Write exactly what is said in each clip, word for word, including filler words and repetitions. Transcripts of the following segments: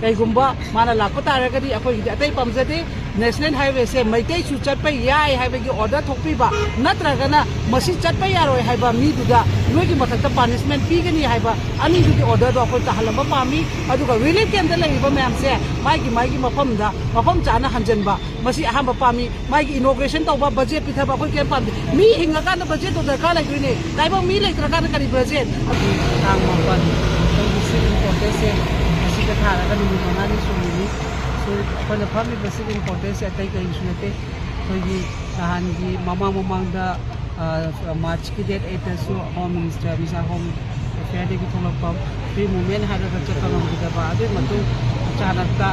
ꯀꯩꯒꯨꯝꯕ ꯃꯥꯅ ꯂꯥꯛꯄ ꯇꯥꯔꯒꯗꯤ ꯑꯩꯈꯣꯏꯒꯤꯗꯤ ꯑꯇꯩ ꯄꯥꯝꯖꯗꯦ꯫ ꯅꯦꯁꯅꯦꯜ ꯍꯥꯏꯋꯦꯁꯦ ꯃꯩꯇꯩꯁꯨ ꯆꯠꯄ ꯌꯥꯏ ꯍꯥꯏꯕꯒꯤ ꯑꯣꯔꯗꯔ ꯊꯣꯛꯄꯤꯕ, ꯅꯠꯇ꯭ꯔꯒꯅ ꯃꯁꯤ ꯆꯠꯄ ꯌꯥꯔꯣꯏ ꯍꯥꯏꯕ ꯃꯤꯗꯨꯗ ꯅꯣꯏꯒꯤ ꯃꯊꯛꯇ ꯄꯥꯅꯤꯁꯃꯦꯟ ꯄꯤꯒꯅꯤ ꯍꯥꯏꯕ ꯑꯅꯤꯗꯨꯒꯤ ꯑꯣꯔꯗꯔꯗꯣ ꯑꯩꯈꯣꯏ ꯇꯥꯍꯜꯂꯝꯕ ꯄꯥꯝꯃꯤ꯫ ꯑꯗꯨꯒ ꯔꯤꯂꯤꯐ ꯀꯦꯝꯞꯇ ꯂꯩꯔꯤꯕ ꯃꯌꯥꯝꯁꯦ ꯃꯥꯒꯤ ꯃꯥꯒꯤ ꯃꯐꯝꯗ ꯃꯐꯝ ꯆꯥꯅ ꯍꯟꯖꯤꯟꯕ, ꯃꯁꯤ ꯑꯍꯥꯟꯕ ꯄꯥꯝꯃꯤ꯫ ꯃꯥꯒꯤ ꯏꯅꯣꯒ꯭ꯔꯦꯁꯟ ꯇꯧꯕ, ꯕꯖꯦꯠ ꯄꯤꯊꯕ ꯑꯩꯈꯣꯏ ꯀꯩꯝ ꯄꯥꯝꯗꯦ꯫ ꯃꯤ ꯍꯤꯡꯉꯀꯥꯟꯗ ꯕꯖꯦꯠꯇꯣ ꯗꯔꯀꯥꯔ ꯂꯩꯗꯣꯏꯅꯦ꯫ ꯇꯥꯏꯕꯪ ꯃꯤ ꯂꯩꯇ꯭ꯔꯀꯥꯟꯗ ꯀꯔꯤ ꯕꯖꯦꯠ? ꯑꯗꯨ ꯇꯥꯡ ꯃꯥꯄꯟ ꯑꯩꯈꯣꯏꯒꯤ ꯁꯤꯒꯤ ꯄ꯭ꯔꯣꯇꯦꯁꯁꯦ ꯉꯁꯤꯗ ꯊꯥꯔꯒ ꯅꯨꯃꯤꯠ ꯃꯉꯥꯅꯤ ꯁꯨꯔꯤꯅꯤ꯫ ꯁꯨ-, ꯑꯩꯈꯣꯏꯅ ꯐꯝꯃꯤꯕ ꯁꯤꯒꯤ ꯄ꯭ꯔꯣꯇꯦꯁꯁꯦ ꯑꯇꯩ ꯀꯔꯤꯁꯨ ꯅꯠꯇꯦ꯫ ꯑꯩꯈꯣꯏꯒꯤ ꯅꯍꯥꯟꯒꯤ ꯃꯃꯥꯡ ꯃꯃꯥꯡꯗ, ꯑ, ꯃꯥꯔꯆꯀꯤ ꯗꯦꯠ ꯑꯩꯠꯇꯁꯨ ꯍꯣꯝ ꯃꯤꯅꯤꯁꯇꯔ, ꯃꯤꯁꯥ ꯍꯣꯝ ꯑꯦꯐꯤꯌꯔꯗꯒꯤ ꯊꯣꯛꯂꯛꯄ ꯐ꯭ꯔꯤ ꯃꯨꯚꯃꯦꯟ ꯍꯥꯏꯔꯒ ꯆꯠꯄ ꯉꯝꯈꯤꯗꯕ, ꯑꯗꯨꯒꯤ ꯃꯇꯨꯡ ꯑꯆꯥꯅꯛꯇ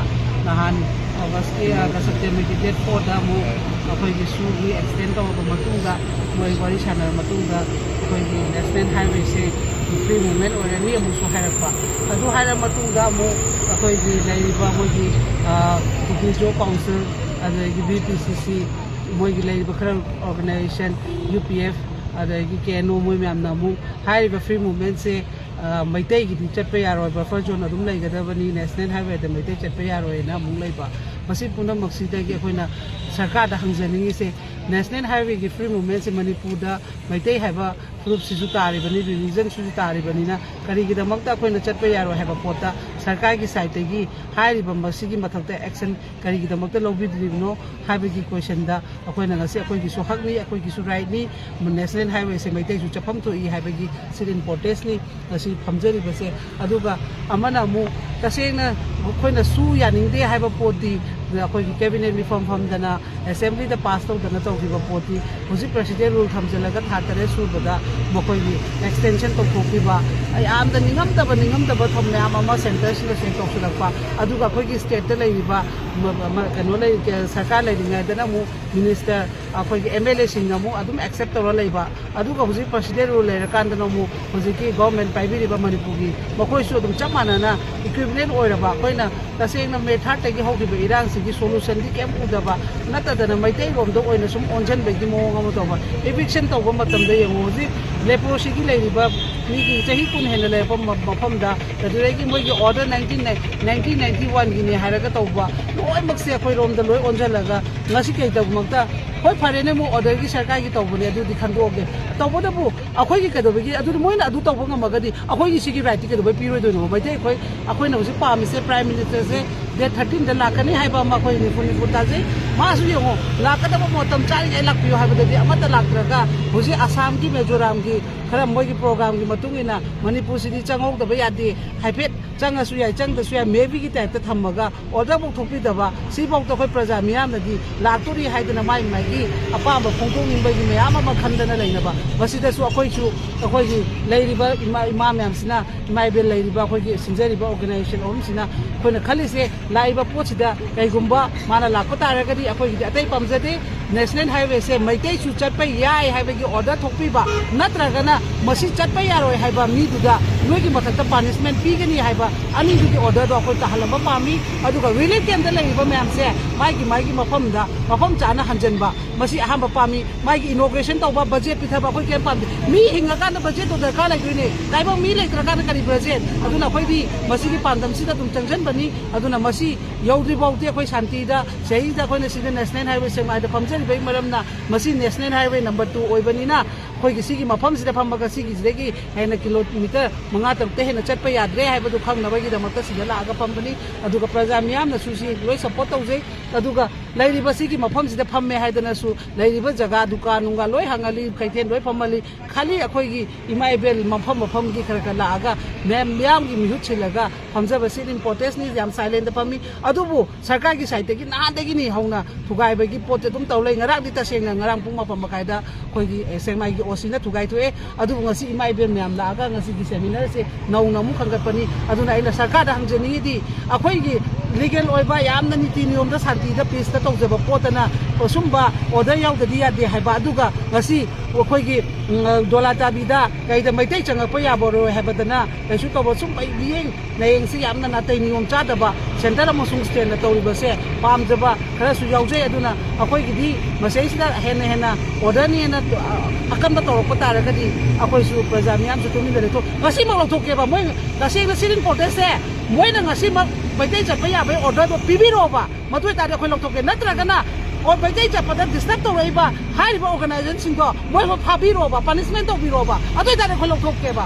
ꯅꯍꯥꯟ ꯑꯣꯒꯁꯀꯤ, ꯑ, ꯁꯦꯞꯇꯦꯝꯕꯔꯒꯤ ꯗꯦꯠ ꯐꯣꯔꯗ ꯑꯃꯨꯛ ꯑꯩꯈꯣꯏꯒꯤ ꯁꯨꯒꯤ ꯑꯦꯛꯁꯇꯦꯟ ꯇꯧꯔꯕ ꯃꯇꯨꯡꯗ, ꯃꯣꯏ ꯋꯥꯔꯤ ꯁꯥꯟꯅꯔꯕ ꯃꯇꯨꯡꯗ ꯑꯩꯈꯣꯏꯒꯤ ꯅꯦꯁꯅꯦꯜ ꯍꯥꯏꯋꯦꯁꯦ ꯐ꯭ꯔꯤ ꯃꯨꯚꯃꯦꯟ ꯑꯣꯏꯔꯅꯤ ꯑꯃꯨꯛꯁꯨ ꯍꯥꯏꯔꯛꯄ꯫ ꯑꯗꯨ ꯍꯥꯏꯔ ꯃꯇꯨꯡꯗ ꯑꯃꯨꯛ ꯑꯩꯈꯣꯏꯒꯤ ꯂꯩꯔꯤꯕ ꯃꯣꯏꯒꯤ, ꯑ, ꯀꯨꯀꯤ ꯖꯣ ꯀꯥꯎꯟꯁꯤꯜ, ꯑꯗꯒꯤ ꯕꯤ ꯄꯤ ꯁꯤ ꯁꯤ, ꯃꯣꯏꯒꯤ ꯂꯩꯔꯤꯕ ꯈꯔ ꯑꯣꯔꯒꯅꯥꯏꯖꯦꯁꯟ, ꯌꯨ ꯄꯤ ꯑꯦꯐ, ꯑꯗꯒꯤ ꯀꯦ ꯑꯦꯟ ꯑꯣ, ꯃꯣꯏ ꯃꯌꯥꯝꯅ ꯑꯃꯨꯛ ꯍꯥꯏꯔꯤꯕ ꯐ꯭ꯔꯤ ꯃꯨꯚꯃꯦꯟꯁꯦ, ꯑ, ꯃꯩꯇꯩꯒꯤꯗꯤ ꯆꯠꯄ ꯌꯥꯔꯣꯏ, ꯕꯐꯔ ꯖꯣꯟ ꯑꯗꯨꯝ ꯂꯩꯒꯗꯕꯅꯤ, ꯅꯦꯁꯅꯦꯜ ꯍꯥꯏꯋꯦꯗ ꯃꯩꯇꯩ ꯆꯠꯄ ꯌꯥꯔꯣꯏꯅ ꯑꯃꯨꯛ ꯂꯩꯕ꯫ ꯃꯁꯤ ꯄꯨꯝꯅꯃꯛꯁꯤꯗꯒꯤ ꯑꯩꯈꯣꯏꯅ ꯁꯔꯀꯥꯔꯗ ꯍꯪꯖꯅꯤꯡꯉꯤꯁꯦ, ꯅꯦꯁꯅꯦꯜ ꯍꯥꯏꯋꯦꯒꯤ ꯐ꯭ꯔꯤ ꯃꯨꯚꯃꯦꯟꯁꯦ ꯃꯅꯤꯄꯨꯔꯗ ꯃꯩꯇꯩ ꯍꯥꯏꯕ ꯐꯨꯔꯨꯞꯁꯤꯁꯨ ꯇꯥꯔꯤꯕꯅꯤ, ꯔꯤꯂꯤꯖꯟꯁꯤꯁꯨ ꯇꯥꯔꯤꯕꯅꯤꯅ, ꯀꯔꯤꯒꯤꯗꯃꯛꯇ ꯑꯩꯈꯣꯏꯅ ꯆꯠꯄ ꯌꯥꯔꯣꯏ ꯍꯥꯏꯕ ꯄꯣꯠꯇ ꯁꯔꯀꯥꯔꯒꯤ ꯁꯥꯏꯠꯇꯒꯤ ꯍꯥꯏꯔꯤꯕ ꯃꯁꯤꯒꯤ ꯃꯊꯛꯇ ꯑꯦꯛꯁꯟ ꯀꯔꯤꯒꯤꯗꯃꯛꯇ ꯂꯧꯕꯤꯗ꯭ꯔꯤꯕꯅꯣ ꯍꯥꯏꯕꯒꯤ ꯀꯣꯏꯁꯟꯗ ꯑꯩꯈꯣꯏꯅ ꯉꯁꯤ ꯑꯩꯈꯣꯏꯒꯤꯁꯨ ꯍꯛꯅꯤ, ꯑꯩꯈꯣꯏꯒꯤꯁꯨ ꯔꯥꯏꯠꯅꯤ, ꯅꯦꯁꯅꯦꯜ ꯍꯥꯏꯋꯦꯁꯦ ꯃꯩꯇꯩꯁꯨ ꯆꯠꯐꯝ ꯊꯣꯛꯏ ꯍꯥꯏꯕꯒꯤ ꯁꯤꯠ ꯏꯟ ꯄ꯭ꯔꯣꯇꯦꯁꯅꯤ ꯉꯁꯤ ꯐꯝꯖꯔꯤꯕꯁꯦ꯫ ꯑꯗꯨꯒ ꯑꯃꯅ ꯑꯃꯨꯛ ꯇꯁꯦꯡꯅ ꯑꯩꯈꯣꯏꯅ ꯁꯨ ꯌꯥꯅꯤꯡꯗꯦ ꯍꯥꯏꯕ ꯄꯣꯠꯇꯤ ꯑꯩꯈꯣꯏꯒꯤ ꯀꯦꯕꯤꯅꯦꯠ ꯃꯤꯐꯝ ꯐꯝꯗꯅ, ꯑꯦꯁꯦꯝꯕ꯭ꯂꯤꯗ ꯄꯥꯁ ꯇꯧꯗꯅ ꯇꯧꯈꯤꯕ ꯄꯣꯠꯇꯤ ꯍꯧꯖꯤꯛ ꯄ꯭ꯔꯦꯁꯤꯗꯦꯟ ꯔꯨꯜ ꯊꯝꯖꯤꯜꯂꯒ ꯊꯥ ꯇꯔꯦꯠ ꯁꯨꯕꯗ ꯃꯈꯣꯏꯒꯤ ꯑꯦꯛꯁꯇꯦꯟꯁꯟ ꯇꯧꯊꯣꯛꯈꯤꯕ, ꯌꯥꯝꯅ ꯅꯤꯡꯉꯝꯗꯕ, ꯅꯤꯡꯉꯝꯗꯕ ꯊꯧ ꯃꯌꯥꯝ ꯑꯃ ꯁꯦꯟꯇꯔꯁꯤꯅꯁꯨ ꯍꯦꯛ ꯇꯧꯁꯤꯜꯂꯛꯄ, ꯑꯗꯨꯒ ꯑꯩꯈꯣꯏꯒꯤ ꯁ꯭ꯇꯦꯠꯇ ꯂꯩꯔꯤꯕ ꯀꯩꯅꯣ ꯂꯩ, ꯁꯔꯀꯥꯔ ꯂꯩꯔꯤꯉꯩꯗꯅ ꯑꯃꯨꯛ ꯃꯤꯅꯤꯁꯇꯔ, ꯑꯩꯈꯣꯏꯒꯤ ꯑꯦꯝ ꯑꯦꯜ ꯑꯦꯁꯤꯡꯅ ꯑꯃꯨꯛ ꯑꯗꯨꯝ ꯑꯦꯛꯁꯦꯞ ꯇꯧꯔ ꯂꯩꯕ, ꯑꯗꯨꯒ ꯍꯧꯖꯤꯛ ꯄ꯭ꯔꯁꯤꯗꯦꯟ ꯔꯨꯜ ꯂꯩꯔꯀꯥꯟꯗꯅ ꯑꯃꯨꯛ ꯍꯧꯖꯤꯛꯀꯤ ꯒꯣꯔꯃꯦꯟ ꯄꯥꯏꯕꯤꯔꯤꯕ ꯃꯅꯤꯄꯨꯔꯒꯤ, ꯃꯈꯣꯏꯁꯨ ꯑꯗꯨꯝ ꯆꯞ ꯃꯥꯟꯅꯅ ꯏꯀ꯭ꯋꯤꯚꯤꯂꯦꯟ ꯑꯣꯏꯔꯕ, ꯑꯩꯈꯣꯏꯅ ꯇꯁꯦꯡꯅ ꯃꯦ ꯊꯥꯔꯠꯇꯒꯤ ꯍꯧꯈꯤꯕ ꯏꯔꯥꯡꯁꯤꯒꯤ ꯁꯣꯂꯨꯁꯟꯗꯤ ꯀꯩꯝ ꯎꯗꯕ ꯅꯠꯇꯗꯅ ꯃꯩꯇꯩꯔꯣꯝꯗ ꯑꯣꯏꯅ ꯁꯨꯝ ꯑꯣꯟꯁꯤꯟꯕꯒꯤ ꯃꯑꯣꯡ ꯑꯃ ꯇꯧꯕ, ꯏꯚꯤꯛꯁꯟ ꯇꯧꯕ ꯃꯇꯝꯗ ꯌꯦꯡꯉꯨ, ꯍꯧꯖꯤꯛ ꯂꯦꯄ꯭ꯔꯣꯁꯤꯒꯤ ꯂꯩꯔꯤꯕ ꯃꯤꯒꯤ ꯆꯍꯤ ꯀꯨꯟ ꯍꯦꯟꯅ ꯂꯩꯔꯛꯄ ꯃ-, ꯃꯐꯝꯗ, ꯑꯗꯨꯗꯒꯤ ꯃꯣꯏꯒꯤ ꯑꯣꯔꯗꯔ ꯅꯥꯏꯟꯇꯤꯟ, ꯅꯥꯏꯟꯇꯤꯟ ꯅꯥꯏꯟꯇꯤ ꯋꯥꯟꯒꯤꯅꯦ ꯍꯥꯏꯔꯒ ꯇꯧꯕ ꯂꯣꯏꯅꯃꯛꯁꯦ ꯑꯩꯈꯣꯏꯔꯣꯝꯗ ꯂꯣꯏ ꯑꯣꯟꯁꯤꯜꯂꯒ ꯉꯁꯤ ꯀꯩꯗꯧꯕꯃꯛꯇ, ꯍꯣꯏ, ꯐꯔꯦꯅꯦ, ꯃꯣꯏ ꯑꯣꯔꯗꯔꯒꯤ ꯁꯔꯀꯥꯔꯒꯤ ꯇꯧꯕꯅꯦ, ꯑꯗꯨꯗꯤ ꯈꯟꯗꯣꯛꯑꯒꯦ꯫ ꯇꯧꯕꯇꯕꯨ ꯑꯩꯈꯣꯏꯒꯤ ꯀꯩꯗꯧꯕꯒꯤ, ꯑꯗꯨꯗꯤ ꯃꯣꯏꯅ ꯑꯗꯨ ꯇꯧꯕ ꯉꯝꯃꯒꯗꯤ ꯑꯩꯈꯣꯏꯒꯤ ꯁꯤꯒꯤ ꯔꯥꯏꯠꯇꯤ ꯀꯩꯗꯧꯕꯩ ꯄꯤꯔꯣꯏꯗꯣꯏꯅꯣ? ꯃꯩꯇꯩ ꯑꯩꯈꯣꯏ, ꯑꯩꯈꯣꯏꯅ ꯍꯧꯖꯤꯛ ꯄꯥꯝꯃꯤꯁꯦ ꯄ꯭ꯔꯥꯏꯝ ꯃꯤꯅꯤꯁꯇꯔꯁꯦ ꯗꯦꯠ ꯊꯥꯔꯇꯤꯟꯗ ꯂꯥꯛꯀꯅꯤ ꯍꯥꯏꯕ ꯑꯃ ꯑꯩꯈꯣꯏ ꯅꯤꯐꯨ ꯅꯤꯐꯨ ꯇꯥꯖꯩ꯫ ꯃꯥꯁꯨ ꯌꯦꯡꯉꯣ, ꯂꯥꯛꯀꯗꯕ ꯃꯇꯝ ꯆꯥꯔꯤꯉꯩ ꯂꯥꯛꯄꯤꯌꯨ ꯍꯥꯏꯕꯗꯗꯤ ꯑꯃꯠꯇ ꯂꯥꯛꯇ꯭ꯔꯒ ꯍꯧꯖꯤꯛ ꯑꯁꯥꯝꯒꯤ, ꯃꯤꯖꯣꯔꯥꯝꯒꯤ ꯈꯔ ꯃꯣꯏꯒꯤ ꯄ꯭ꯔꯣꯒ꯭ꯔꯥꯝꯒꯤ ꯃꯇꯨꯡ ꯏꯟꯅ ꯃꯅꯤꯄꯨꯔꯁꯤꯗꯤ ꯆꯪꯍꯧꯗꯕ ꯌꯥꯗꯦ, ꯍꯥꯏꯐꯦꯠ ꯆꯪꯉꯁꯨ ꯌꯥꯏ, ꯆꯪꯗꯁꯨ ꯌꯥꯏ, ꯃꯦꯕꯤꯒꯤ ꯇꯥꯏꯞꯇ ꯊꯝꯃꯒ ꯑꯣꯔꯗꯔꯐꯥꯎ ꯊꯣꯛꯄꯤꯗꯕ, ꯁꯤꯐꯥꯎꯗ ꯑꯩꯈꯣꯏ ꯄ꯭ꯔꯖꯥ ꯃꯤꯌꯥꯝꯅꯗꯤ ꯂꯥꯛꯇꯣꯔꯤ ꯍꯥꯏꯗꯅ ꯃꯥꯏ ꯃꯥꯏꯒꯤ ꯑꯄꯥꯝꯕ ꯐꯣꯡꯗꯣꯛꯅꯤꯡꯕꯒꯤ ꯃꯌꯥꯝ ꯑꯃ ꯈꯟꯗꯅ ꯂꯩꯅꯕ, ꯃꯁꯤꯗꯁꯨ ꯑꯩꯈꯣꯏꯁꯨ, ꯑꯩꯈꯣꯏꯒꯤ ꯂꯩꯔꯤꯕ ꯏꯃꯥ, ꯏꯃꯥ ꯃꯌꯥꯝꯁꯤꯅ, ꯏꯃꯥ ꯏꯕꯦꯜ ꯂꯩꯔꯤꯕ ꯑꯩꯈꯣꯏꯒꯤ ꯁꯤꯟꯖꯔꯤꯕ ꯑꯣꯔꯒꯅꯥꯏꯖꯦꯁꯟ ꯑꯍꯨꯝꯁꯤꯅ ꯑꯩꯈꯣꯏꯅ ꯈꯜꯂꯤꯁꯦ, ꯂꯥꯛꯏꯕ ꯄꯣꯠꯁꯤꯗ ꯀꯩꯒꯨꯝꯕ ꯃꯥꯅ ꯂꯥꯛꯄ ꯇꯥꯔꯒꯗꯤ ꯑꯩꯈꯣꯏꯒꯤꯗꯤ ꯑꯇꯩ ꯄꯥꯝꯖꯗꯦ, ꯅꯦꯁꯅꯦꯜ ꯍꯥꯏꯋꯦꯁꯦ ꯃꯩꯇꯩꯁꯨ ꯆꯠꯄ ꯌꯥꯏ ꯍꯥꯏꯕꯒꯤ ꯑꯣꯔꯗꯔ ꯊꯣꯛꯄꯤꯕ, ꯅꯠꯇ꯭ꯔꯒꯅ ꯃꯁꯤ ꯆꯠꯄ ꯌꯥꯔꯣꯏ ꯍꯥꯏꯕ ꯃꯤꯗꯨꯗ ꯅꯣꯏꯒꯤ ꯃꯊꯛꯇ ꯄꯥꯅꯤꯁꯃꯦꯟ ꯄꯤꯒꯅꯤ ꯍꯥꯏꯕ ꯑꯅꯤꯗꯨꯒꯤ ꯑꯣꯔꯗꯔꯗꯣ ꯑꯩꯈꯣꯏ ꯇꯥꯍꯜꯂꯝꯕ ꯄꯥꯝꯃꯤ꯫ ꯑꯗꯨꯒ ꯔꯤꯂꯤꯐ ꯀꯦꯝꯞꯇ ꯂꯩꯔꯤꯕ ꯃꯌꯥꯝꯁꯦ ꯃꯥꯒꯤ ꯃꯥꯒꯤ ꯃꯐꯝꯗ ꯃꯐꯝ ꯆꯥꯅ ꯍꯟꯖꯤꯟꯕ, ꯃꯁꯤ ꯑꯍꯥꯟꯕ ꯄꯥꯝꯃꯤ꯫ ꯃꯥꯒꯤ ꯏꯅꯣꯒ꯭ꯔꯦꯁꯟ ꯇꯧꯕ, ꯕꯖꯦꯠ ꯄꯤꯊꯕ ꯑꯩꯈꯣꯏ ꯀꯔꯤꯝ ꯄꯥꯝꯗꯦ꯫ ꯃꯤ ꯍꯤꯡꯉꯀꯥꯟꯗ ꯕꯖꯦꯠꯇꯣ ꯗꯔꯀꯥꯔ ꯂꯩꯗꯣꯏꯅꯦ꯫ ꯇꯥꯏꯕꯪ ꯃꯤ ꯂꯩꯇ꯭ꯔꯀꯥꯟꯗ ꯀꯔꯤ ꯕꯖꯦꯠ? ꯑꯗꯨꯅ ꯑꯩꯈꯣꯏꯗꯤ ꯃꯁꯤꯒꯤ ꯄꯥꯟꯗꯝꯁꯤꯗ ꯑꯗꯨꯝ ꯆꯪꯁꯤꯟꯕꯅꯤ꯫ ꯑꯗꯨꯅ ꯃꯁꯤ ꯌꯧꯗ꯭ꯔꯤ ꯐꯥꯎꯗꯤ ꯑꯩꯈꯣꯏ ꯁꯥꯟꯇꯤꯗ, ꯁꯤꯗꯩꯁꯤꯗ ꯑꯩꯈꯣꯏꯅ ꯁꯤꯗ ꯅꯦꯁꯅꯦꯜ ꯍꯥꯏꯋꯦ ꯁꯦꯛꯃꯥꯏꯗ ꯐꯝꯖꯔꯤꯕꯒꯤ ꯃꯔꯝꯅ ꯃꯁꯤ ꯅꯦꯁꯅꯦꯜ ꯍꯥꯏꯋꯦ ꯅꯝꯕꯔ ꯇꯨ ꯑꯣꯏꯕꯅꯤꯅ ꯑꯩꯈꯣꯏꯒꯤ ꯁꯤꯒꯤ ꯃꯐꯝꯁꯤꯗ ꯐꯝꯃꯒ ꯁꯤꯒꯤꯁꯤꯗꯒꯤ ꯍꯦꯟꯅ ꯀꯤꯂꯣꯃꯤꯇꯔ ꯃꯉꯥ ꯇꯔꯨꯛꯇ ꯍꯦꯟꯅ ꯆꯠꯄ ꯌꯥꯗ꯭ꯔꯦ ꯍꯥꯏꯕꯗꯨ ꯈꯪꯅꯕꯒꯤꯗꯃꯛꯇ ꯁꯤꯗ ꯂꯥꯛꯑꯒ ꯐꯝꯕꯅꯤ꯫ ꯑꯗꯨꯒ ꯄ꯭ꯔꯖꯥ ꯃꯤꯌꯥꯝꯅꯁꯨ ꯁꯤ ꯂꯣꯏ ꯁꯞꯄꯣꯔꯠ ꯇꯧꯖꯩ꯫ ꯑꯗꯨꯒ ꯂꯩꯔꯤꯕ ꯁꯤꯒꯤ ꯃꯐꯝꯁꯤꯗ ꯐꯝꯃꯦ ꯍꯥꯏꯗꯅꯁꯨ ꯂꯩꯔꯤꯕ ꯖꯒꯥ, ꯗꯨꯀꯥꯟ ꯅꯨꯡꯒꯥ ꯂꯣꯏ ꯍꯥꯡꯍꯜꯂꯤ, ꯀꯩꯊꯦꯜ ꯂꯣꯏ ꯐꯝꯍꯜꯂꯤ꯫ ꯈꯥꯂꯤ ꯑꯩꯈꯣꯏꯒꯤ ꯏꯃꯥ ꯏꯕꯦꯜ ꯃꯐꯝ ꯃꯐꯝꯒꯤ ꯈꯔ ꯈꯔ ꯂꯥꯛꯑꯒ ꯃꯌꯥꯝ, ꯃꯤꯌꯥꯝꯒꯤ ꯃꯤꯍꯨꯠ ꯁꯤꯜꯂꯒ ꯐꯝꯖꯕ ꯁꯤꯠ ꯏꯟ ꯄ꯭ꯔꯣꯇꯦꯁꯅꯤ, ꯌꯥꯝ ꯁꯥꯏꯂꯦꯟꯗ ꯐꯝꯃꯤ꯫ ꯑꯗꯨꯕꯨ ꯁꯔꯀꯥꯔꯒꯤ ꯁꯥꯏꯠꯇꯒꯤ ꯅꯍꯥꯟꯗꯒꯤꯅꯤ ꯍꯧꯅ ꯊꯨꯒꯥꯏꯕꯒꯤ ꯄꯣꯠꯁꯦ ꯑꯗꯨꯝ ꯇꯧ ꯂꯩ꯫ ꯉꯔꯥꯡꯗꯤ ꯇꯁꯦꯡꯅ ꯉꯔꯥꯡ ꯄꯨꯡ ꯃꯥꯄꯟ ꯃꯈꯥꯏꯗ ꯑꯩꯈꯣꯏꯒꯤ, ꯑꯦ, ꯁꯦꯛꯃꯥꯏꯒꯤ ꯑꯣ ꯁꯤꯅ ꯊꯨꯒꯥꯏ ꯊꯣꯛꯑꯦ꯫ ꯑꯗꯨꯕꯨ ꯉꯁꯤ ꯏꯃꯥ ꯏꯕꯦꯜ ꯃꯌꯥꯝ ꯂꯥꯛꯑꯒ ꯉꯁꯤꯒꯤ ꯁꯦꯃꯤꯅꯥꯔꯁꯦ ꯅꯧꯅ ꯑꯃꯨꯛ ꯈꯟꯒꯠꯄꯅꯤ꯫ ꯑꯗꯨꯅ ꯑꯩꯅ ꯁꯔꯀꯥꯔꯗ ꯍꯪꯖꯅꯤꯡꯉꯤꯗꯤ ꯑꯩꯈꯣꯏꯒꯤ ꯂꯤꯒꯦꯜ ꯑꯣꯏꯕ, ꯌꯥꯝꯅ ꯅꯤꯇꯤ ꯅꯤꯌꯣꯝꯗ, ꯁꯥꯟꯇꯤꯗ, ꯄꯤꯁꯇ ꯇꯧꯖꯕ ꯄꯣꯠꯇꯅ ꯑꯁꯨꯝꯕ ꯑꯣꯔꯗꯔ ꯌꯥꯎꯗꯗꯤ ꯌꯥꯗꯦ ꯍꯥꯏꯕ꯫ ꯑꯗꯨꯒ ꯉꯁꯤ ꯑꯩꯈꯣꯏꯒꯤ, ꯎꯝ, ꯗꯣꯂꯥ ꯇꯥꯕꯤꯗ ꯀꯩꯗ ꯃꯩꯇꯩ ꯆꯪꯉꯛꯄ ꯌꯥꯕꯔꯣꯏ ꯍꯥꯏꯕꯗꯅ ꯀꯩꯁꯨ ꯇꯧꯕ, ꯁꯨꯝ ꯃꯤꯠꯌꯦꯡ ꯅꯥꯌꯦꯡꯁꯤ ꯌꯥꯝꯅ ꯅꯥꯇꯩ ꯅꯤꯌꯣꯝ ꯆꯥꯗꯕ, ꯁꯦꯟꯇꯔ ꯑꯃꯁꯨꯡ ꯁ꯭ꯇꯦꯠꯅ ꯇꯧꯔꯤꯕꯁꯦ ꯄꯥꯝꯖꯕ ꯈꯔꯁꯨ ꯌꯥꯎꯖꯩ꯫ ꯑꯗꯨꯅ ꯑꯩꯈꯣꯏꯒꯤꯗꯤ ꯃꯁꯤꯗꯩꯁꯤꯗ ꯍꯦꯟꯅ ꯍꯦꯟꯅ ꯑꯣꯔꯗꯔꯅ ꯍꯦꯟꯅ, ꯑ, ꯑꯀꯟꯕ ꯇꯧꯔꯛꯄ ꯇꯥꯔꯒꯗꯤ ꯑꯩꯈꯣꯏꯁꯨ ꯄ꯭ꯔꯖꯥ ꯃꯤꯌꯥꯝꯁꯨ ꯇꯨꯃꯤꯟꯅ ꯂꯩꯊꯣꯛ, ꯉꯁꯤꯃꯛ ꯂꯧꯊꯣꯛꯀꯦꯕ꯫ ꯃꯣꯏ ꯇꯁꯦꯡꯅ ꯁꯤꯠ-ꯏꯟ ꯄ꯭ꯔꯣꯇꯦꯁꯁꯦ ꯃꯣꯏꯅ ꯉꯁꯤꯃꯛ ꯃꯩꯇꯩ ꯆꯠꯄ ꯌꯥꯕꯒꯤ ꯑꯣꯔꯗꯔꯗꯣ ꯄꯤꯕꯤꯔꯛꯑꯣꯕ꯫ ꯃꯗꯨ ꯑꯣꯏꯇꯥꯔꯗꯤ ꯑꯩꯈꯣꯏ ꯂꯧꯊꯣꯛꯀꯦ꯫ ꯅꯠꯇ꯭ꯔꯒꯅ ꯑꯣ, ꯃꯩꯇꯩ ꯆꯠꯄꯗ ꯗꯤꯁꯇꯔꯕ ꯇꯧꯔꯛꯏꯕ ꯍꯥꯏꯔꯤꯕ ꯑꯣꯔꯒꯅꯥꯏꯖꯦꯁꯟꯁꯤꯡꯗꯣ ꯃꯣꯏ ꯐꯥꯕꯤꯔꯛꯑꯣꯕ, ꯄꯅꯤꯁꯃꯦꯟ ꯇꯧꯕꯤꯔꯛꯑꯣꯕ꯫ ꯑꯗꯨ ꯑꯣꯏꯇꯥꯔꯗꯤ ꯑꯩꯈꯣꯏ ꯂꯧꯊꯣꯛꯀꯦꯕ꯫